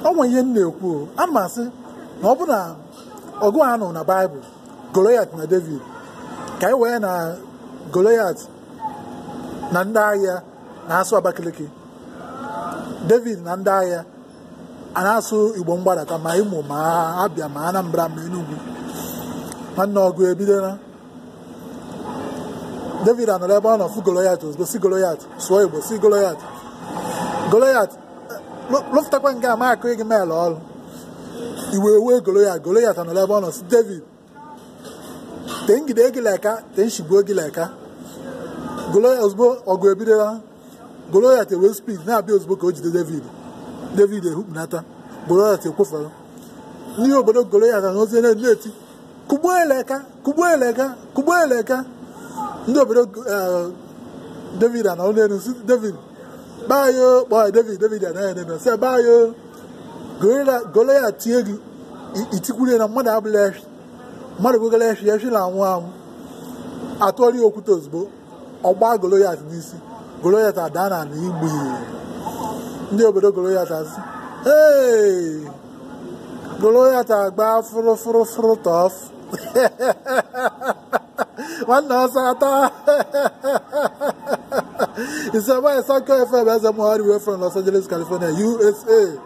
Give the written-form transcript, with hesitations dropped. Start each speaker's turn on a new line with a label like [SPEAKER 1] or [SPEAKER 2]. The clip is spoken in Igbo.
[SPEAKER 1] Ọ nwe ihe m na-ekwu o. Ana m asị na ọ bụ na ọgụ a nọ na Baịbụl, Goliath na David, ka anyị wee na Goliath na ndị agha na-asụ Abakaliki, David na ndị agha a na-asụ Igbo mgbadata, ma Imo ma Abịa ma Anambra ma Enugu. Nwanne, ọgụ ebidola. David anọrọ ebe ọ nọ fụ Goliath ozugbo, si Goliath sụọ Igbo, si Goliath, Goliath lụfụtakwa nke a ma akụ gị mel ọrụ iwe wee Goliath. Goliath anọrọ ebe ọ nọ si David te ngide gị leka te nshigbuo gị leka. Goliath ozugbo ọgụ ebidola, Goliath ewee speed na-abịa ozugbo ka o jide David. David ehukpunata, Goliath ekwofere. Ndị obodo Goliath na ozi na-eti kugbuo eleka, kugbuo eleka, kugbuo eleka. Ndị obodo David anọ n'elu si David bayo, kpọọ David, David anaghị n'elu si bayo. Goliath tie gị itikwuru na mmadụ abụla efi, mmadụ bụgala efi, efi na-anwụ anwụ. Atụọrọ ya okwute ozugbo, ọgba Goliath n'isi. Goliath adaa na ala igbu. Ndị obodo Goliath asị ee, Goliath agba fụrụ fụrụ fụrụ tọf. Nwanne ọsọ ata. It's a Sanko FM, as I'm all the way from Los Angeles, California, USA.